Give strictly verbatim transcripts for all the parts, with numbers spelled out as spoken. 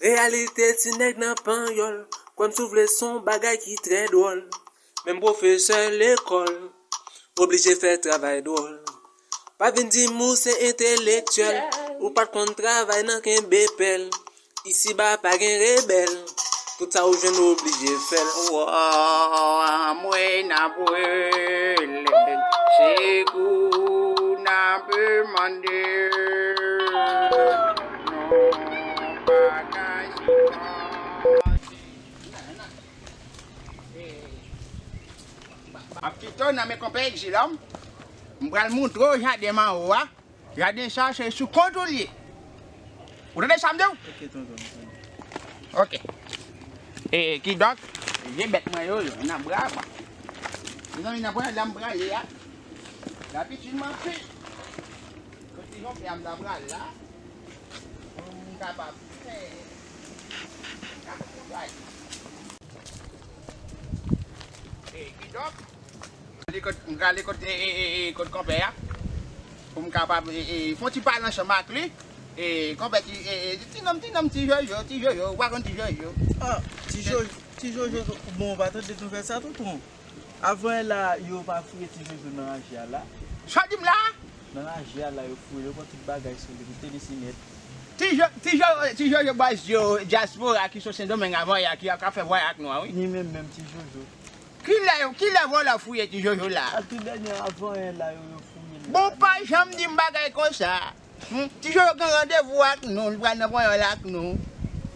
Reyalite ti nèg nan panyòl, kwè m si w vle, se yon bagay ki trè dwòl. Menm pwofesè lekòl oblije fè travay dwòl. Pa vin di m ou se entelektyèl, ou pa t konn travay nan kenbe pèl. Isiba pa gen rebèl, tout sa ou jwenn ou oblije fè l. Wò, mwen n ap rele, sekou n ap mande. Nou pa ka sipòte. M ap kite w nan men konpè Egzilòm. M pral montre w jaden m anwo a. Jaden sa se sou kont ou l ye. Ou tande sa m di w? Ok, tonton, m tande. Ok. E, kidonk, vye bèt mwen yo, yo nan bra mwen. Mezanmi, nan pwen la m prale a. Labitid mwen anpil. Kot ti Jan Pyè m ta pral la. Pou m kapab fè. Kapab travay. E, kidonk, m prale kot, m prale kot, e, e, e, e, kot konpè a. Pou m kapab, e, e, fè yon ti pale ansanm ak li. E, konpè ti, e, e, ti nonm, ti nonm, ti Jojo, ti Jojo, ou pa konn ti Jojo. Ah, ti Jojo, ti Jojo, bon, ou pa tande nouvèl sa, tonton? Avan yè la, yo pa fouye ti Jojo nan raje a la? Sa w di m la? Nan raje a la, yo fouye, yo pran tout bagay sou li, li te desi nèt. Ti Jo-, ti Jo-, ti Jojo baz yo, dyaspora ki sot Sendomeng avan yè a, ki ap fè vwayaj ak nou an, wi. Li menm menm, ti Jojo. Kilè yo, kilè vòlè fouye ti Jojo la? A tou dènye avan yè la, yo, yo fouye li. Bon, pa janm di m bagay konsa. Hmm? Ti Jojo gen randevou ak nou, li pral nan panyòl ak nou.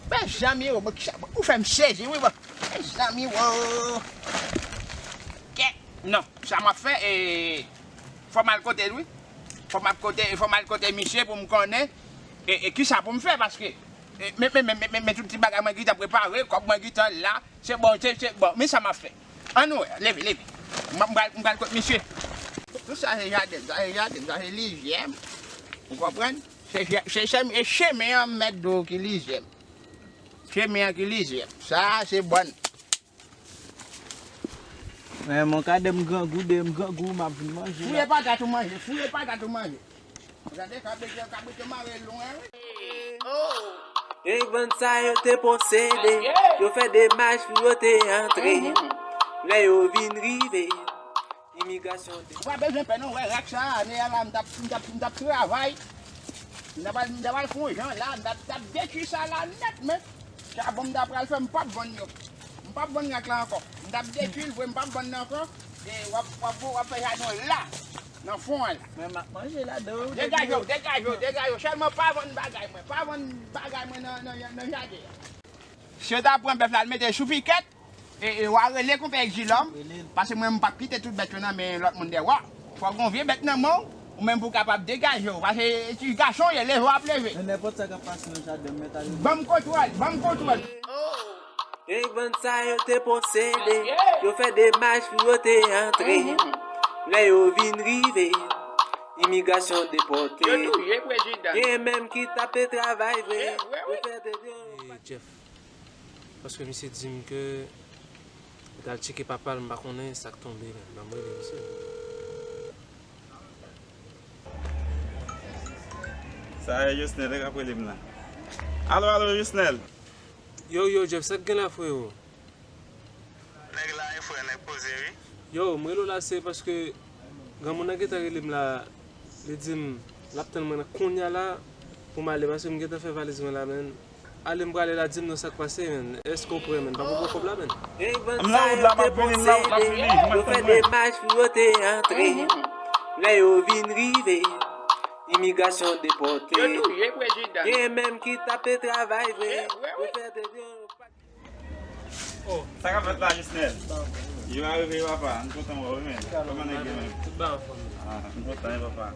Mezanmi, o, bon, kisa, bon, ou fè m sezi, wi, bon. Mezanmi, o. Kè, non, sa m ap fè, e, fò m al kote l, wi. Fò m al kote, fò m al kote misye pou m konnen, e, e, kisa pou m fè, paske, e, men, men, men, men, men tout ti bagay mwen gentan prepare, kòb mwen gentan la, se bon, se, se bon, men sa m ap fè. Ann wè, leve, leve. M, m pral, m pral kot misye. Tout sa se jaden, sa se jaden, sa se lizyè m. Ou konprann? Se, se, se, se, se chemen an m mèt di w ki lizyè m. Chemen an ki lizyè m. Sa se bòn. Men mon kadè m grangou, de m grangou, m ap vin manje la. Fouye patat ou manje, fouye patat ou manje. Gade kabrit yo, kabrit yo mare lwen, wi. Gang band sa yo te posede, yo fè demach pou yo te antre. Lè yo vin rive, imigrasyon te. Ou pa bezwen pè non, wè rak sa, ane a la, m t ap, m t ap, m t ap travay. M t ap al, m t ap al fè yon jan la, m t ap, t ap detwi sa la nèt, men. Chabon m ta pral fè, m p ap vann yo. M p ap vann rak la ankò. M t ap detwi l vre, m p ap vann ankò. E w ap, w ap, w ap fè jaden w la, nan fon an la. Men m ap manje ladan, wi. Degaje w, degaje w, degaje w. Sèlman pa vann bagay mwen. Pa vann bagay mwen nan, nan, nan jaden an. Si yo ta pran bèf la, al mete sou pikèt, e, e, w a rele konpè Egzilòm, paske mwen, m p ap kite tout bèt yo nan men lòt moun dèwò. Fòk gon vye bèt nan men w, ou menm pou w kapab degaje w. Paske ti gason w ye, leve w ap leve. Men nenpòt sa k ap pase nan jaden, m mèt ale. Ban m kontwòl, ban m kontwòl. Gang band sa yo te posede, yo fè demach pou yo te antre. Lè yo vin rive, imigrasyon depòte. Yo touye prezidan. Gen menm ki t ap travay vre, yo fè te Jeff. Paske misye di m ke li t al tcheke papa l, m pa konnen sa k tonbe, men ban m rele misye. Sa e Yosnel k ap rele m la. Alo, alo, Yosnel. Yo, yo, Jeff, sa k gen la, frewo? Nèg la, e frè, nèg poze, wi. Yo, m rele w la, se paske granmoun nan gentan rele m la, li di m l ap tann mwen nan kounye a la pou m ale, paske m gentan fè valiz mwen la, men. Ale m prale la, di m non sa k pase, men. Èske w prè, men? Pa poko kòb la, men. M nan wout la, m ap vini, m nan wout, m ap vini. Yo fè demach pou yo te antre. Lè yo vin rive, imigrasyon depòte. Yo touye prezidan. Gen menm ki t ap travay vre. Yo fè te Oh, sa k ap fèt la, Yosnel? Yo arive, papa. M kontan wè w, wi, men. Kòman nèg yo, men? Tout bagay anfòm. Ah, m kontan, wi, papa.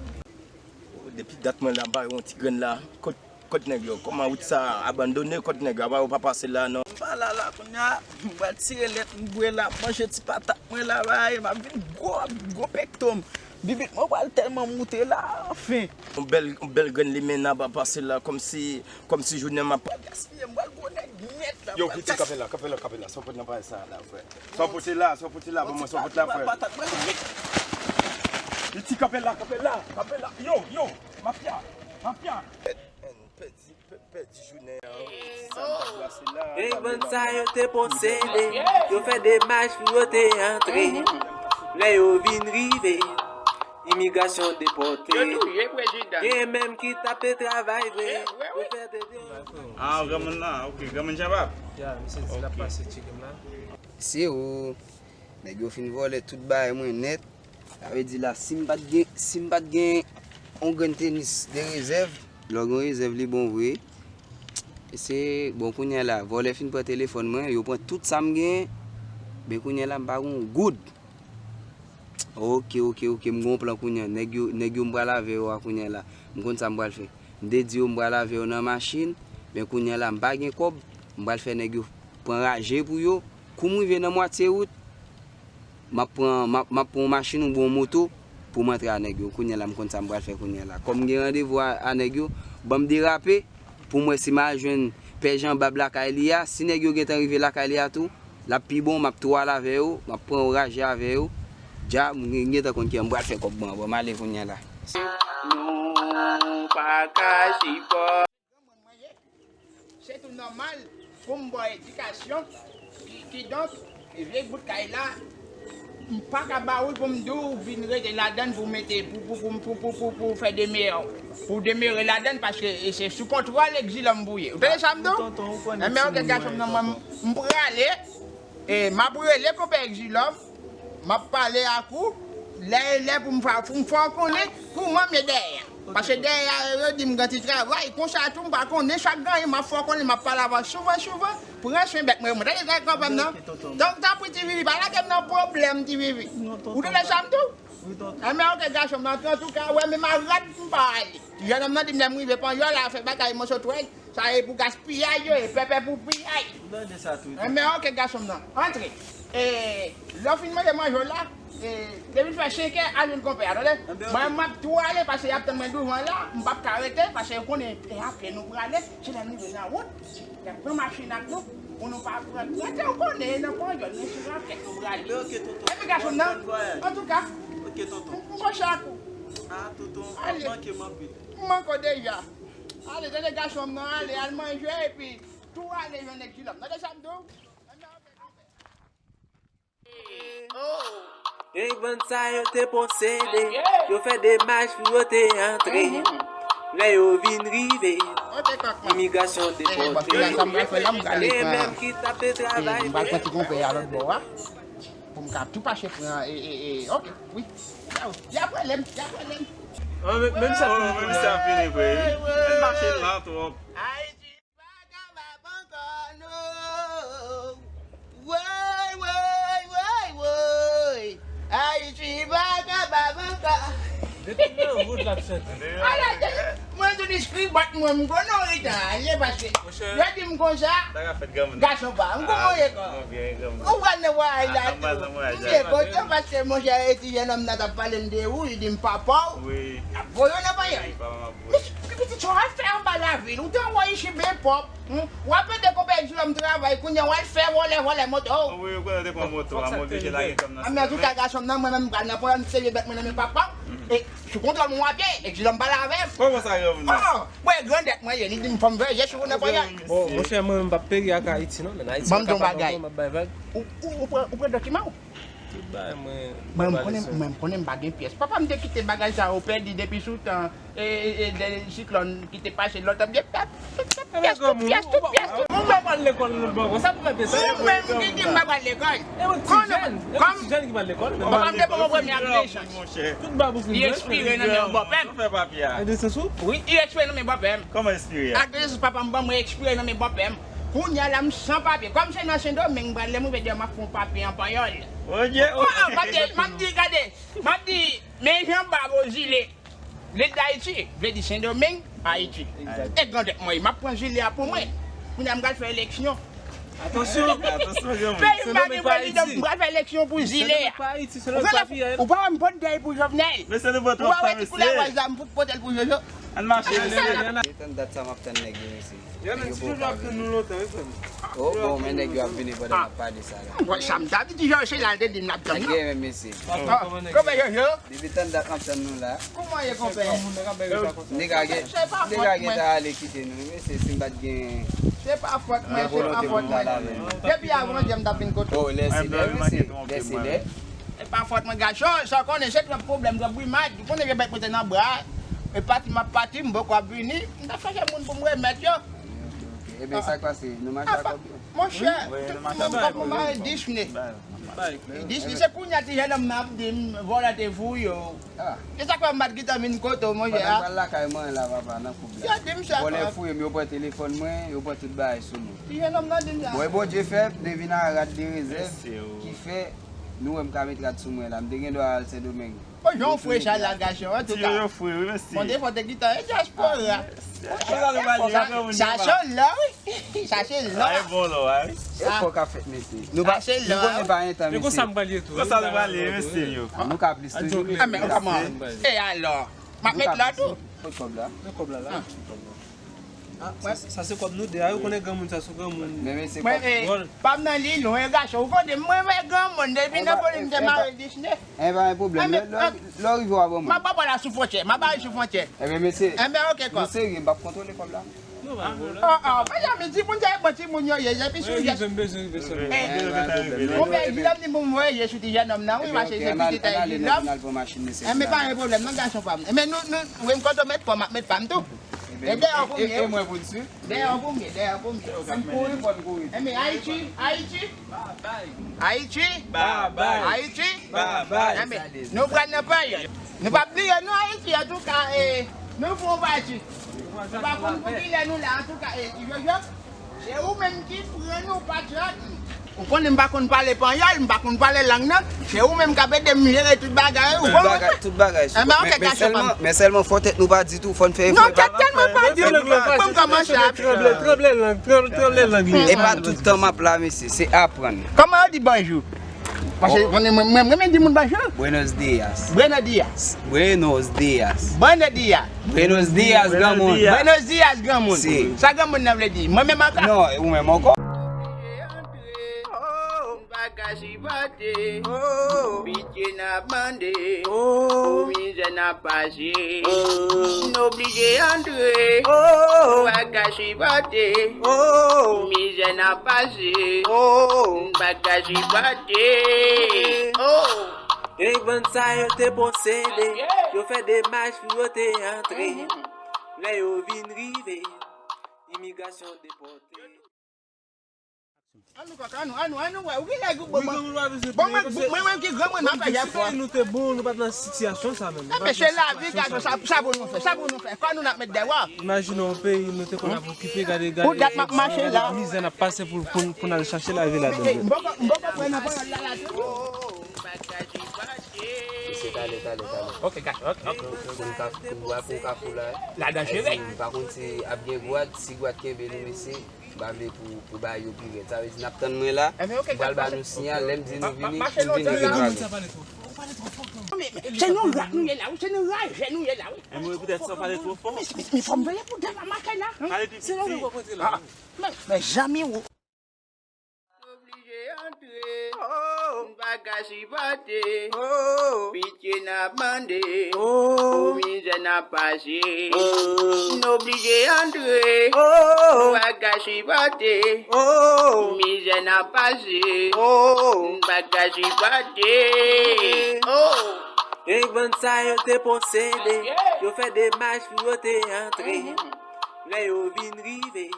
Depi dat mwen la, m pa wè yon ti grenn la. Kot, kot nèg yo? Kòman wout sa abandone? Kot nèg yo? Apa yo pa pase la, non? M pa la, la, kounye a, m pral tire lèt, m bwè la, m manje ti patat mwen la, bay, m ap vin gwo, gwo pekto m. Bibit mwen pral tèlman moute la, anfen. Yon bèl, yon bèl grenn limena pa pase la, kòmsi, kòmsi jounen m ap pral gaspiye, m pral gwo nèg nèt la. Yo, pral Piti, kanpe la, kanpe la, kanpe la. Sa w pote nan pay sa la, frè? Sa w pote la, sa w pote la, ban mwen sa w pote la, frè. Piti, kanpe la, kanpe la, kanpe la. Yo, yo, mafya, mafya. Pèdi, pè-, pèdi jounen an. Gang sa yo te posede, yo fè demach pou yo te antre. Lè yo vin rive, imigrasyon depòte. Gen menm ki t ap travay vre, yo fè de. Ah, granmoun nan, ok, granmoun Jean Bap. Ya, misye di l ap pase tcheke m la. Se ou. Nèg yo fin vòlè tout bagay mwen nèt. Sa vle di la, si m pa t gen, si m pa t gen yon grenn tenis de rezèv, lè w gen yon rezèv li bon vre. E se, bon, kounye a la, vòlè fin pran telefòn mwen, yo pran tout sa m genyen. Men kounye a la, m pa gen yon goud. Ok, ok, ok, m gen yon plan kounye a. Nèg yo, nèg yo m pral avè yo a kounye a la. M konn sa m pral fè. M te di yo m pral avè yo nan machin, men kounye a la, m pa gen kòb. M pral fè nèg yo pran raje pou yo. Kou m rive nan mwatye wout, m ap pran, m ap, m ap pran yon machin oubyen yon moto pou m antre a nèg yo. Kounye a la, m konn sa m pral fè kounye a la. Kòm m gen randevou a, a nèg yo, ban m derape pou m wè si m al jwenn Pè Jan Bab lakay li a. Si nèg yo gentan rive lakay li a tou, l ap pi bon, m ap tou al avè yo, m ap pran yon raje avè yo. Dja, m gen, gentan konn ki an m pral fè kòb mwen an. Bon, m ale kounye a la. Nou pa ka sipò. Se tou nòmal pou m ba w edikasyon. Ki, kidonk, e vye bout kay la, m pa ka ba ou l pou m di w vin rete ladann pou mete, pou, pou, pou, pou, pou, pou, pou fè demere, pou demere ladann, paske e se sou kontwòl Egzilòm pou ye. Ou tande sa m di w? Enben, ok, gason m nan, mwen, m prale, e m ap rele konpè Egzilòm. M ap pale ak ou, lè e lè pou m fè, pou m fè w konnen kouman m ye dèyè a. Paske dèyè a, yo di m gen ti travay, konsa tou m pa konnen, chak ganyen m ap fè w konnen, m ap pale avè w souvan, souvan, pran swen bèt mwen yo, mwen tande sa konprann nan. Donk, tanpri, Ti Vivi, pa lage m nan pwoblèm, Ti Vivi. Ou tande sa m di w? Enben, ok, gason m nan, antouka, wè, men m a rad m pa ale. Jennonm nan di m lè m rive Panyòl, al fè bagay, mwen sot wè l. Sa e pou gaspiyay yo ye, pèpè pou piyay. Ou tande sa tou. Enben, ok, gason m nan. Antre. E, lè w fin manje manje w la, e, depi l fè senkè, al jwenn konpè a, tande? Mwen, m ap tou ale, paske y ap tann mwen douvan la, m p ap ka rete, paske yo konnen e a pye nou prale, se lè n rive nan wout, y ap pran machin ak nou, pou nou pa pran, rete, ou konnen, nan Panyòl, men se rakèt nou prale. Enben, gason m nan, antouka, m, m fòse ak ou. Ale. M manke w deja. Ale, tande gason m nan, ale, al manje, epi tou ale jwenn Egzilòm. Tande sa m di w? Gang sa yo te posede, yo fè demach pou yo te antre. Lè yo vin rive, imigrasyon depòte. Gen menm ki t ap travay vre. M pral pran ti konpè a lòt bò a, pou m ka tou pase pran, e, e, e, ok, wi. Y ap rele m, y ap rele m. Menm sa fini vre, wi. Menm machin lan twòp. Ayiti pa kapab ankò, non. Woy, woy, woy, woy. Ayiti pa kapab ankò. Depi nan wout l ap chante. Ala, mwen tout espri bat mwen, m konnen w rete ale, paske yo di m konsa, gason pa m, kòman w ye kò? Ou pral nan vwayaj la tou. M byen kontan, paske monchè, e ti jennonm nan t ap pale m de ou, li di m papa w. Ap voye w nan Panyòl. Mesye, pitit sa w ap fè anba lavil, ou te wè isit byen pwòp. W ap ede konpè Egzilòm travay, kounye a w al fè vòlè, vòlè moto. Wi, ou konnen te pran moto a, m oblije lage kòm nan. Anben, antouka, gason m nan, mwen menm, m pral nan Panyòl, m sere bèt mwen nan men papa w. E sou kontwòl mwen w ap ye, Egzilòm pale avè m. Kòman sa, granmoun nan? Oh, mwen, grandèt mwen ye, li di m fò m veye sou ou nan Panyòl. Bon, monchè, mwen menm, m p ap peri ak Ayiti, non, men Ayiti pa kapab ankò, m ap bay vag. Ou, ou, ou pran, ou pran dokiman w? Tout bagay mwen, mwen, m konnen, mwen, m konnen m pa gen pyès. Papa m te kite bagay sa yo pèdi depi sou tan, e, e, e, de siklòn ki te pase lòt an, pyès, tout pyès, tout pyès, tout pyès. Ou pa pral lekòl lòt bò, sa pou mete sa. Ou menm ki di m pa pral lekòl. E yon ti jèn, e yon ti jèn ki pral lekòl. Papa m te ban m yon premye ak de chans. Li ekspire nan men yon bòpè m. Wi, li ekspire nan men bòpè m. Kòman ekspire a? Ak de chans papa m ban mwen ekspire nan men bòpè m. Kounye a la, m san papye. Kòm se nan Sendomeng, m pral lè m rive deyò, m ap fè yon papye an panyòl. M ap di, m ap di, gade, m ap di, men jan bab ou zile. Lil Dayiti, vle di Sendomeng, Ayiti. E grandèt mwen, m ap pran zile a pou mwen. Kounye a, m pral fè eleksyon. Atansyon, atansyon, granmoun. Peyi m pa gen prezidan, m pral fè eleksyon pou zile a. Ou pa wè m pote dèy pou Jovenel. Ou pa wè ti koulawaj la, m pote l pou Jojo. Ann mache, ann mache. Depi dat sa m ap tann nèg yo, mesye. Nèg yo poko vini. Oh, bon, men nèg yo ap vini pandan n ap pale sa la. Bon, sa m ta di, ti Jòj, se la l te di m l ap tann. Nèg yo menm, mesye. Kòman yo ye? Depi tann dat m ap tann nou la. Kòman ye, konpè? Nèg a gen, nèg a gentan ale kite nou, mesye, si m pa t gen... Se pa fòt mwen, se pa fòt mwen. Depi avan yè m t ap vin kote w. Oh, lè se lè, mesye, lè se lè. E pa fòt mwen, gason, sa w konnen, se twòp pwoblèm, twòp grimad. Ou konnen vye bèt mwen te nan bra. E pati m ap pati, m poko ap vini. M t ap chache moun pou m remèt yo. Ebyen, sa k pase? Nou mache ak kòb yo? Monchè, tout moun kòb mwen mare dis ne. Dis ne, se kounye a ti jennonm nan ap di m vòlè te fouye w. Se sa k fè m pa t gentan vin kote w, monchè. Pandan m pral lakay mwen la, papa, nan koub la. Yo di m sa. Vòlè fouye m, yo pran telefòn mwen, yo pran tout bagay sou mwen. Ti jennonm nan di m sa. Bon, e Bondye fè, m te vin a rad de rezèv, ki fè nou wè m ka met rad sou mwen la. M te gen dwa al Sendomeng. Bon, jan w fre sa la, gason, antouka. Ti yo, yo fre, wi, mesye. Bon, defo te gentan e dyaspora. Sa se lò, wi. Sa se lò. Ay, bon lò, ay. E fò ka fèt, mesye. Nou pa, nou konnen pa gen tan, mesye. E konsa m pral ye tou. Konsa nou pral ye, mesye yo. Nou ka plis toujou. A, men, kòman? E alò? M ap met la tou. Kot kòb la? Nan kòb la, la. Ah, sa, sa se kòb nou de a, yo konnen granmoun sa sou granmoun. Men mesye, kòb. Pa m nan li non, e gason, ou konnen mwen wè granmoun, depi nan poli m te mare dis ne. E pa gen pwoblèm, lè, lè, lè w rive w a ban mwen. M ap ba w la sou fwontyè, m ap ba w sou fwontyè. Ebyen, mesye, nou serye, m p ap kontwole kòb la. Oh, oh, mezanmi, timoun sa e bon timoun yo ye, epi sou jès. Konpè, di lòm ni pou m voye je sou ti jennonm nan, wi, mache se pitit a di lòm. Enben, pa gen pwoblèm, non, gason pa m. Enben, nou, nou, wi, m kontan met pa w, m ap met pa m tou. E dèyè w pou m ye. E mwen pou n swiv. Dèyè w pou m ye, dèyè w pou m ye. Si m kouri, fò n kouri. Enben, Ayiti, Ayiti. Ayiti. Ayiti. Enben, nou pral nan peryòd. Nou pa bliye, nou, Ayiti, antouka, e, nou fè yon pati. Nou pa konn pou kilè nou la, antouka, e, Ti Jojo. Se ou menm ki pran nou, patwon. Ou konnen m pa konn pale panyòl, m pa konn pale lang nan. Se ou menm k ap ede m jere tout bagay, ou konprann? Tout bagay, tout bagay. Enben, ok, gason pa m. Men sèlman, men sèlman fò tèt nou pa di tou, fò n fè efò. Non, tèt tèlman pa di, pou m kòmanse ap tranble, tranble lang, tranble, tranble lang li. E pa tout tan m ap la, mesye, se aprann. Kòman yo di bonjou? Paske konnen mwen, mwen, mwen renmen di moun bonjou. Buenos dias. Buenos dias. Buenos dias. Buenos dias. Buenos dias, granmoun. Buenos dias, granmoun. Si. Sa granmoun nan vle di? Mwen menm ankò? Non, ou menm ankò. Bagay sipòte, pitye n ap mande, mizè n ap pase, n oblije antre, bagay sipòte, mizè n ap pase, bagay sipòte. Gang band sa yo te posede, yo fè demach pou yo te antre. Lè yo vin rive, imigrasyon depòte. Ann nou kòk, ann nou, ann nou, ann nou wè, ou ki nèg ou bon, mwen, bon, mwen, mwen, mwen ki granmoun, m ap fè jèfò. Si peyi nou te bon, nou pa t nan sitiyasyon sa menm. Enben, se lavi, gade, sa, sa pou nou fè, sa pou nou fè, kò nou n ap met dèyè. Imajine yon peyi nou te konn ap okipe, gade, gade. Pou dat m ap mache la. Mizè n ap pase pou, pou, pou n al chache lavi ladan. M poko, m poko pran nan pawòl la, la tou. Mesye, tale, tale, tale. Ok, gason, ok, ok. Pou n ka, pou n ka, pou n ka fou la. Ladan cheve. M pa konn si ap gen gwad, si gwad kenbe nou, mesye. M pa vle pou, pou bagay yo pi rèd. Sa vle di n ap tann mwen la. Enben, ok, m pral ba nou siyal, lè m di nou vini, pou n vini vin avè nou. Men, men, se nan rat nou ye la, wi, se nan raje nou ye la, wi. Enben, poutèt sa w pale twò fò. Men, men, men fò m veye pou dat m ap mache la. Pale pi piti. Men, men, zanmi, ou. Oblije antre, oh, bagay sipòte, oh, pitye n ap mande, oh, mizè n ap pase, oh, n oblije antre, oh, bagay sipòte, oh, mizè n ap pase, oh, bagay sipòte, oh. Gang band sa yo te posede, yo fè demach pou yo te antre. Lè yo vin rive,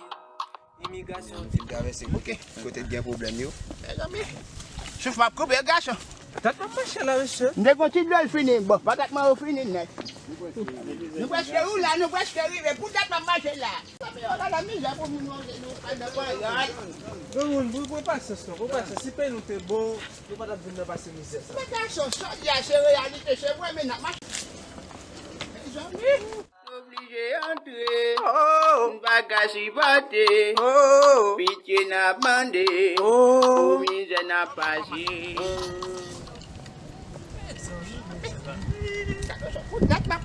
imigrasyon di m travèse kote, kote t gen pwoblèm yo. Mezanmi, souf m ap koupe, gason. Dat m ap mache la, mesye. M te gon ti dlo l fini, bon, patat mwen yo fini nèt. Nou prèske ou la, nou prèske rive, pou dat m ap mache la. Mezanmi, oh la la, mizè pou moun yo, nou pral nan panyòl. Granmoun, pran, pran pasyans non, pran pasyans. Si peyi nou te bon, nou pa t ap vin nan pase mizè sa. Men gason, sa di a se reyalite, se vre, men n ap mache. Mezanmi. Oblije antre, oh, bagay sipòte, oh, pitye n ap mande, oh, mizè n ap pase. Pou dat m ap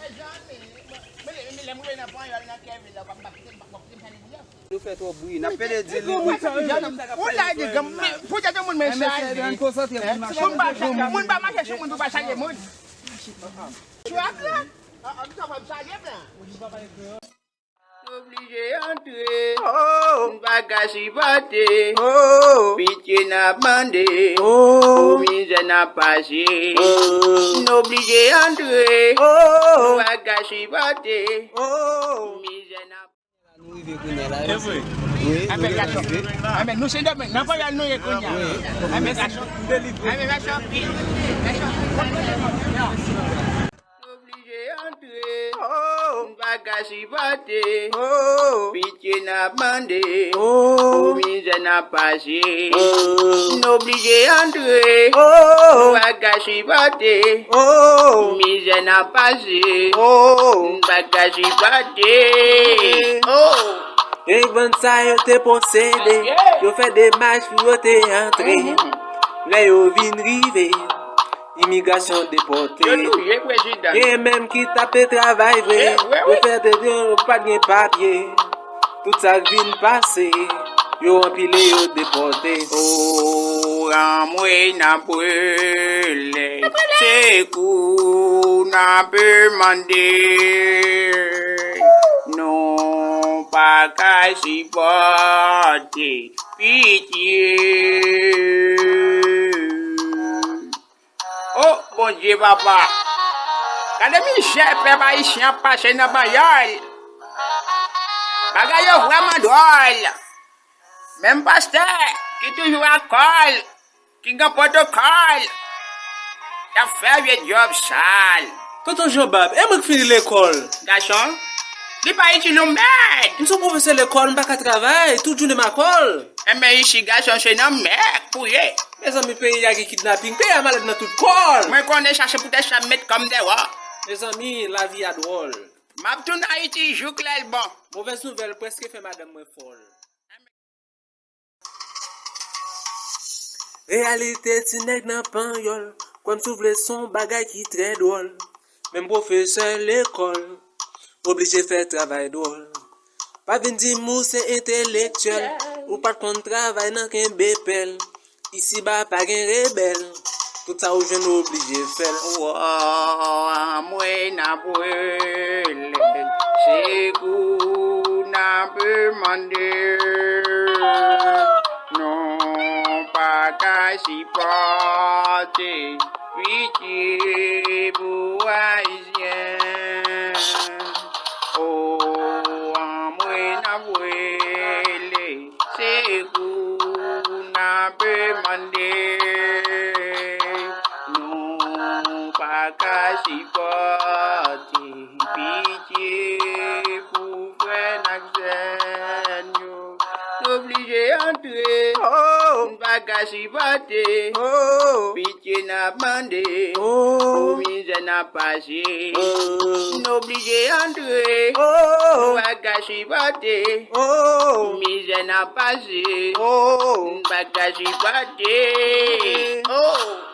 Mezanmi, men lè m rive nan Panyòl, nan Kèvil la, w ap kite m, w ap kite m pale pou lè. Nou fè twòp bri, n ap pede di li. Ou la di granm, men poutèt yon moun men chaje. Moun pa chaje, moun pa mache sou moun pou pa chaje moun. Trap la. An, an, nou ta pral chaje m la. Nou oblije antre, oh, n pa ka sipòte, oh, pitye n ap mande, oh, pou mizè n ap pase. Oh. Nou oblije antre, oh, n pa ka sipòte, oh, mizè n ap Nou rive kounye a la. Se vre. Wi, nou rive. Anben, nou Sendomeng, nan Panyòl nou ye kounye a. Wi. Anben, gason. Anben, gason. Oblije antre. Oh. M pa ka sipòte. Oh. Pitye n ap mande. Oh. Pou mizè n ap pase. Oh. Nou oblije antre. Oh. M pa ka sipòte. Oh. Mizè n ap pase. Oh. M pa ka sipòte. Oh. Gang band sa yo te posede. Yo fè demach pou yo te antre. Mhm. Lè yo vin rive, imigrasyon depòte. Yo touye prezidan. Gen menm ki t ap travay vre. Ye, wi, wi. Yo fè te di yo pa t gen papye. Tout sa k vin pase, yo anpile, yo depòte. O, anmwe n ap rele, sekou n ap mande. Nou pa ka sipòte, pitye. O Bondye papa, gade mizè pèp ayisyen ap pase nan Panyòl. Bagay yo vrèman dwòl. Menm pastè ki toujou ak kòl, ki gen pwotokòl, y ap fè vye djòb sal. Tonton Jean Bab, e mwen k fini lekòl. Gason, li pa itil ou mèt. M se yon pwofesè lekòl, m pa ka travay, tout jounen m akòl. Enben isi gason se nan mèk pou ye. Mezanmi, peyi a gen kidnaping, peyi a malad nan tout kò l. Mwen konnen sa, se poutèt sa m met kò m dèwò. Mezanmi, lavi a dwòl. M ap tounen Ayiti jouk lè l bon. Movèz nouvèl prèske fè madanm mwen fòl. Reyalite ti nèg nan Panyòl, kwè m si w vle, se yon bagay ki trè dwòl. Menm pwofesè lekòl oblije fè travay dwòl. Pa vin di m ou se entelektyèl, ou pa t konn travay nan kenbe pèl. Isiba pa gen rebèl, tout sa ou jwenn ou oblije fè l. Wò, anmwe n ap rele, sekou n ap mande. Nou pa ka sipòte, pitye pou Ayisyen. O, anmwe n ap rele, sekou n ap mande. Nou pa ka sipòte, pitye pou frè n ak sè n yo. Nou oblije antre, oh, n pa ka sipòte, oh, pitye n ap mande, oh, pou mizè n ap pase. Oh. Nou oblije antre, oh, n pa ka sipòte, oh, mizè n ap pase. Oh. N pa ka sipòte. Oh.